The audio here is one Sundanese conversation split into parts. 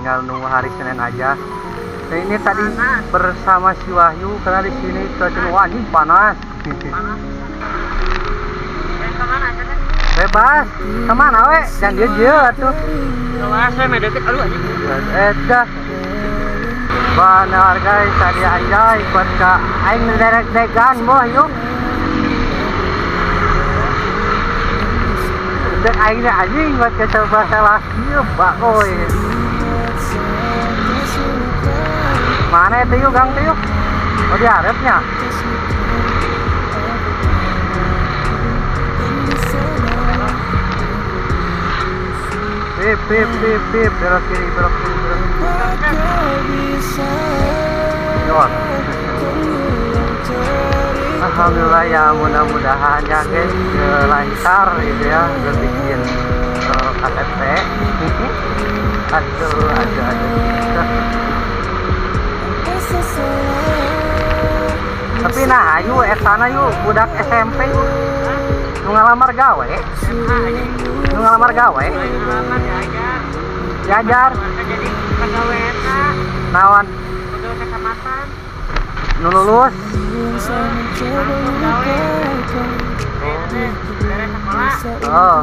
Tinggal nunggu hari Senin aja. Nah, ini tadi bersama si Wahyu karena di sini cuaca wah anjing panas. Bebas, kemana we? Jangan dia dia atuh. Dah. Benar guys, tadi aja ikut ke aing derek-degan boh yuk. Dek aing anjing buat ke coba salah ieu bakoy. Mana itu yuk gang tuh yuk? Oh di harapnya. Pip pip pip pip, belok kiri belok kiri belok kiri. Alhamdulillah ya, mudah-mudahan ya guys lancar gitu ya, bikin KTP. Aduh, aduh, aduh. Tapi nah, ayo etana yuk, budak SMP yuk. Nu ngalamar gawe. Nu ngalamar gawe. Diajar. Nawan. Nu lulus. Oh.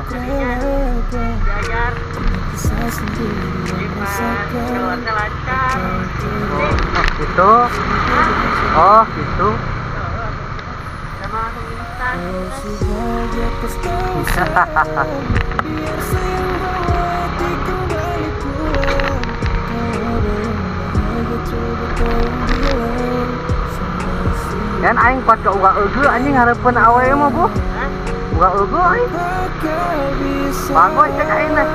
Oh, gitu. Oh, gitu. Dan aing kuat ke uga eugeut anjing hareupeun awe mah bu. Uga eugeut aing. Bagus cek aing teh.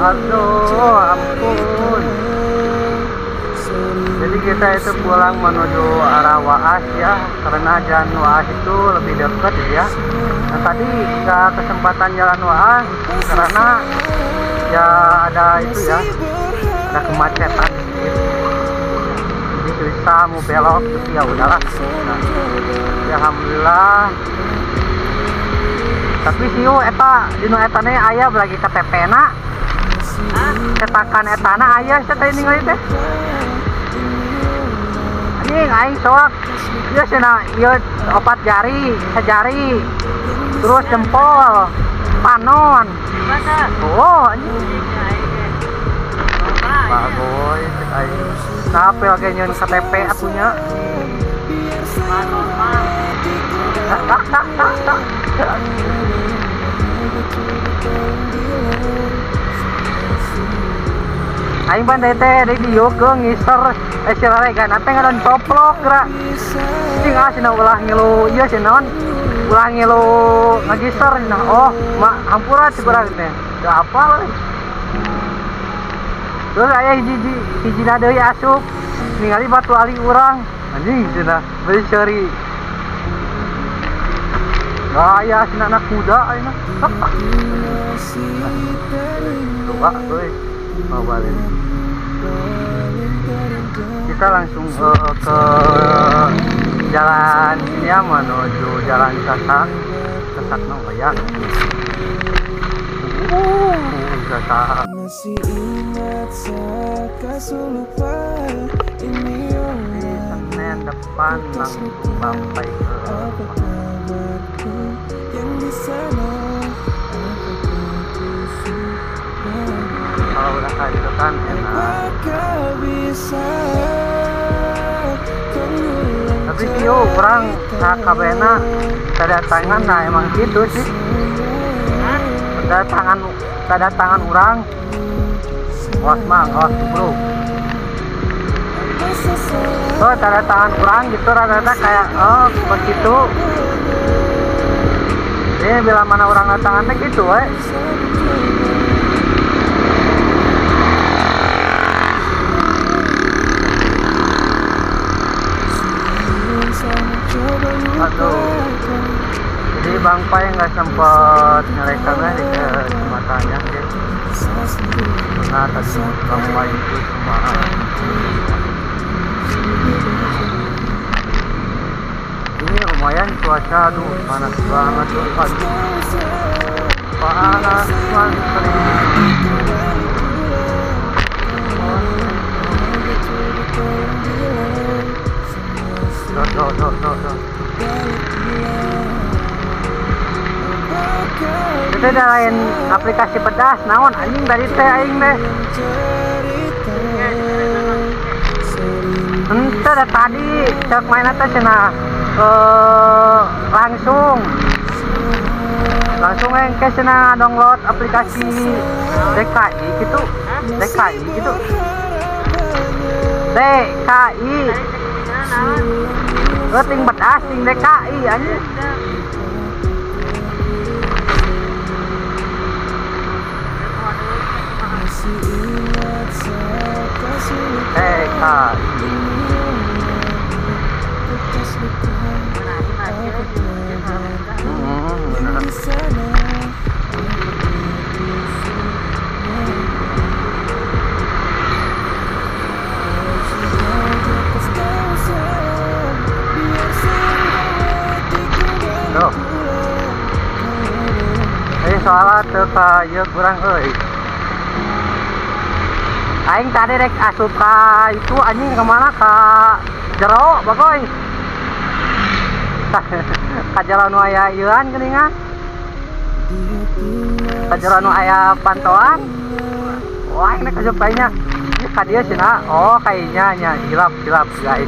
Aduh, ampun. Jadi kita itu pulang menuju arah Waas ya, karena jalan Waas itu lebih dekat ya. Nah, tadi nggak kesempatan jalan Waas karena ya ada itu ya, ada kemacetan gitu. Jadi susah mau belok, tapi ya udahlah. Nah, ya alhamdulillah. Tapi sih eta dinu etane aya lagi KTP na. Cetakan etana aya sia teh ningali teh. Anjing aing soak. Ieu cenah ieu opat jari, sajari. Terus jempol, panon. Oh, anjing. Bagoy cek aing. Capek lagi nyeun KTP atunya. Aing pan teh deui dieu ngiser si regan teh ngadon coplok geura. Cing ah cenah ulah ngilu ieu cenah naon? Ulah ngilu ngagiser cenah. Oh, mak hampura cek urang teh. Teu apal euy. Terus aya hiji hijina deui asup ningali batu ali urang. Anjing cenah beuh seuri. Gaya cenah anak muda ayeuna. Coba euy. Mau balik. Kita langsung ke jalan ini ya, menuju jalan Sasak. Sasak no ya. Sasak. Di Senin depan langsung sampai ke kalau udah kayak gitu kan enak. Tapi sih yo orang KKB-na kedatangan nah emang gitu sih. Kedatangan orang. Awas mang, awas bro. Oh, tanda tangan orang gitu rata-rata kayak oh begitu. Ini bila mana orang tangannya gitu, we. Aduh. Jadi Bang Pai nggak sempet ngerekamnya di kecepatannya, guys. Karena tadi Bang Pai itu cuma ini lumayan cuaca, aduh panas banget tuh, aduh panas banget. Tuh, tuh. Itu ada lain aplikasi pedas naon anjing tadi teh aing teh. Ente ada tadi cek mainnya teh cenah langsung langsung engke cenah download aplikasi DKI gitu, DKI gitu, DKI. Eh, ting pedas ting DKI anjing. DKI. Bener. Tuh. Eh, soalnya teu ka ieu kurang euy. Aing tadi rek asup ka itu anjing kemana ka jero bagoy. Ka jero nu aya ieuan geuningan. Ka jero nu aya pantauan. Wah, aing rek asup kayaknya. Ieu ka dieu cenah. Oh, kayaknya nya hilap hilap guys.